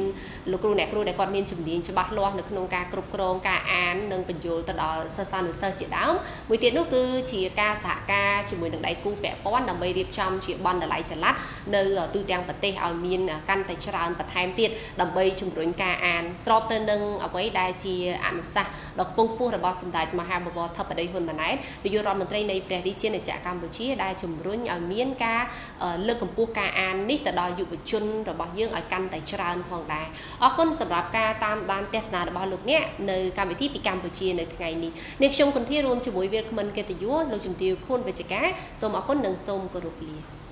លោកគ្រូអ្នកគ្រូដែលគាត់មានជំនាញច្បាស់លាស់នៅក្នុងការគ្រប់គ្រងការអាននិងបញ្យល់ទៅដល់សិស្សានុសិស្សជាដើមមួយទៀតនោះគឺជាការសហការជាមួយនឹងដៃគូពាក់ព័ន្ធដើម្បីរៀបចំជាបណ្ណាល័យចល័តនៅទូទាំងប្រទេសឲ្យមានកាន់តែច្រើនបន្ថែមទៀតដើម្បីជំរុញការអានស្របទៅនឹងអ្វីដែលជាអនុសាសន៍ដ៏ខ្ពង់ខ្ពស់របស់សម្ដេចមហាបវរធិបតីហ៊ុនម៉ាណែតនាយករដ្ឋមន្ត្រីនៃព្រះរាជាណាចក្រកម្ពុជាដែលជំរុញឲ្យមានការលើកកម្ពស់ការអាននេះទៅដល់យុវជនរបស់យើងឲ្យកាន់តែច្រើនផងដែរអរគុណសម្រាប់ការតាមដានទស្សនារបស់លោកអ្នកនៅកម្មវិធីពីកម្ពុជានៅថ្ងៃនេះនាងខ្ញុំគុន្ធារួមជាមួយវាគ្មិនកិត្តិយសលោកជំទាវខួនវិជ្ជការសូមអរគុណនិងសូមគោរពលា